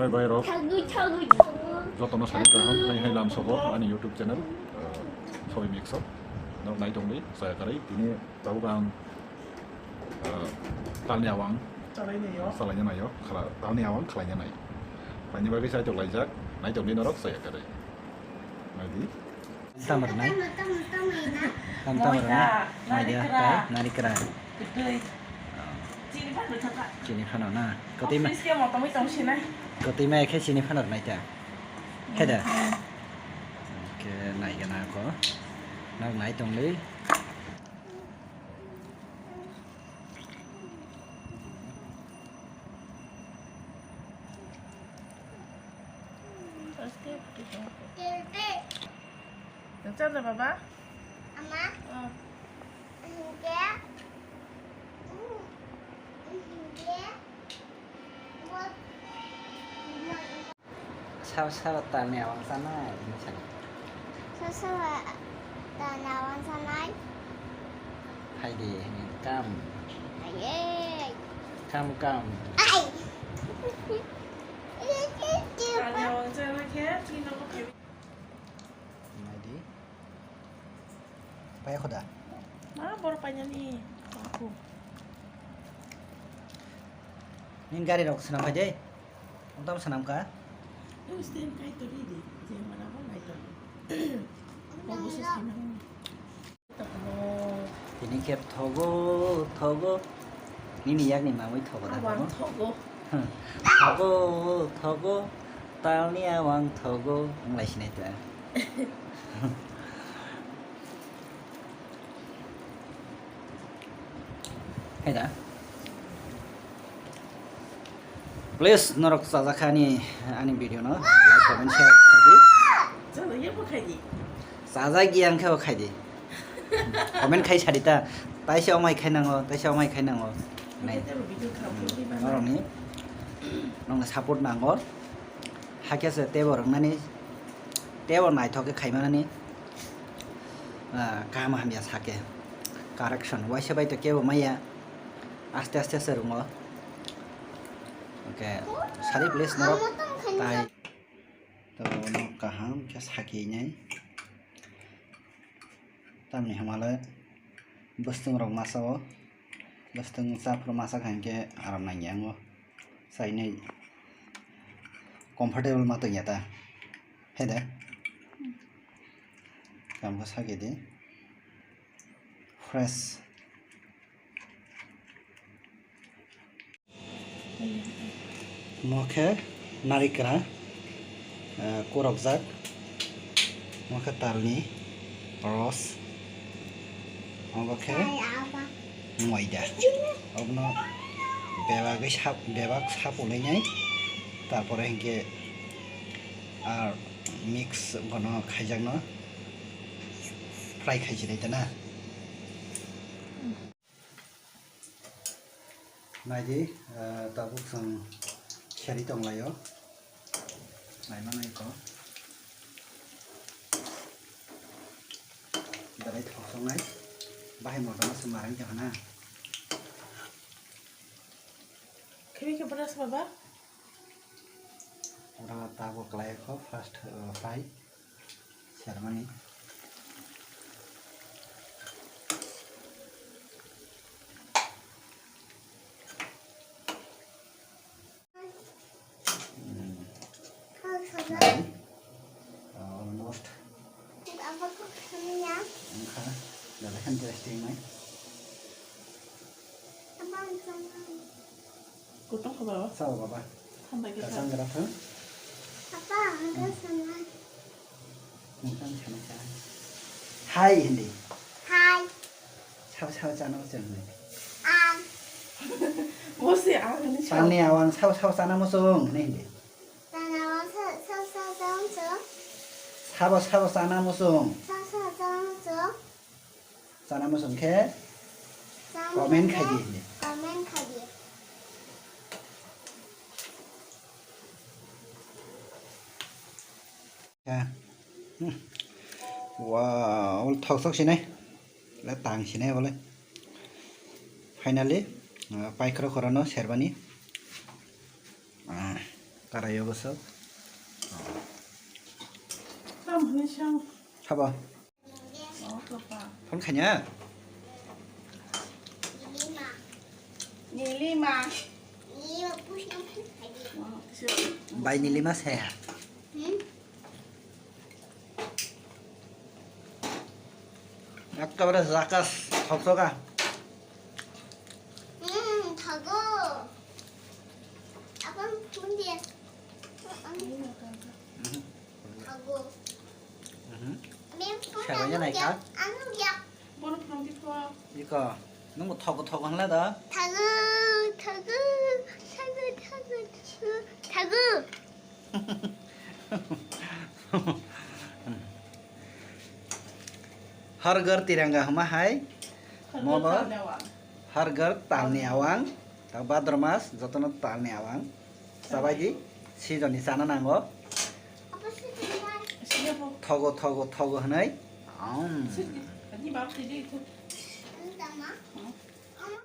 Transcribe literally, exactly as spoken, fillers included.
Bai rok jotono sari kaham hai hai lam sobo ani YouTube channel, eh, Soi Mix Up. Nok nai tongdi saya karai tini tabuk ang, eh, talni awang chalaina naio, khala-, talni awang khalaina nai. Khlaina bagwi sai tok laijak, nai tongdi norok saya karai. Naidi. Tam rwnai. Tam tam rwnai. Tam tam rwnai. Maida, maida, narikra. Tai narikra. Kwtwi. Chini phano thangkha. Chini phano na. Kwtwi ma-, office ke motomwi tongsinai. Kwtwi ma khe chini phano rwnai ta. Khe da. Khe nai gana ko. Nok nai tongli. Nang chanda baba? Ama. Oh. Hingke. Hingke. Sabo sabo talni awang sanai, hinwi sani. Sabo sabo talni awang sanai. Phaidi, hinwi kam. Ayey. Kam, kam. Ai. Talni awang sanai khe, chini nogo phaiwi. Naidi. Paya khoda. Ma, bor painani. Aku. Nin gari rok swnam phai de. Ang tam swnam ka. Yung stand kai to di di. Je mana ko nai to. Ko busu swnam. Tini kep thogo, thogo. Nini yakni mamui thogo da. Awang thogo. Thogo, thogo. Talni awang thogo. Ang lai sinai to. Hai da. Please, norok chajak kha ani, ani video no like, comment, share khai di. Chajak ya bo khai di. Chajak ya ang khe bo khai di. Comment khai sadi ta. Taisa omai khai nango, taisa omai khai nango. Nai. Video kha bo di ba. Norok ni, norok ni support nango. Hakhe se tebo rwngnani, tebo naithok khe khaimanani, ah, kaham hamya sake. Correction, waisa bai to kebo maya, aste aste se rungo. Okay, sari please norok tai. To no kaham khe sake nai. Tamni hwnba le bwswng rok masa o, bwswng chaphuru masa kha hinkhe aram nangya wngo, chainai comfortable ma tongya ta, hai da? Tamo sake di fresh. Mo khe narikra, eh, kurokjak. Mo khe talni ros. Obo khe moida. Obono bebagwi sap-, bebak sapulwi nai. Tarpore hinkhe ar mix bono khaijakno fry khaijak nai ta na. Naidi, ah, tabuk chwng seri tonglaio. Naima nai kho. Belai thok songnai. Bahai motom se marang khe hana. Khiri khe brush baba? Ora tabuk lai kho first, ah, fry. Sermani. Hmm. Almost. Wngkha, belai interesting nai. Kutung kha baba? Sao baba. Thambai khe kachang kha. Gra thang. Papa, ang khe sanai. Nokha sanai kha. Hai hindi. Hai. Sao sao chana muchung hindi. Ang. Bo se ang ni sao. Talni awang sao sao chana muchung hindi. Talni awang sao sao sao chana muchung. Sabo sabo chana muchung. Sao sao chana muchung. Chana muchung khe comment khai di. Comment khai di. Ya. Hmm. Wow, ol thok thok sinai. Le tang sinai bole. Finally, ah, pai khoro khoro no sermani. Ah, Karayo bwswk. Tam hwnwi sang. Sabo. Oh, topa. Phone khanya? Nilima. Nilima. Nilima push na push. Oh, sure. Bai Nilima saya. Hmm? Ekkebare jakas, thoksoka. Hmm, thago. Abang mundi. Mhm. Thago. Mhm. Mem Saya punya banyak naik, anu ya, kak? Anu ya. Bono phone di ko. Iko, nunggu thogo thogo hwnla da? Thago, thago, thago, thago, thago. Har ghar tiranga hwnma hai? Har ghar mobo talni awang. Har ghar talni awang. Ta Bhadra mas jotono talni awang. Sabai di, season ni chana nango. Apa sih, teman? Sini apa? Thogo, thogo, thogo hwnwi. Om. Sini, tadi maaf, tadi itu. Ini sama. Hmm.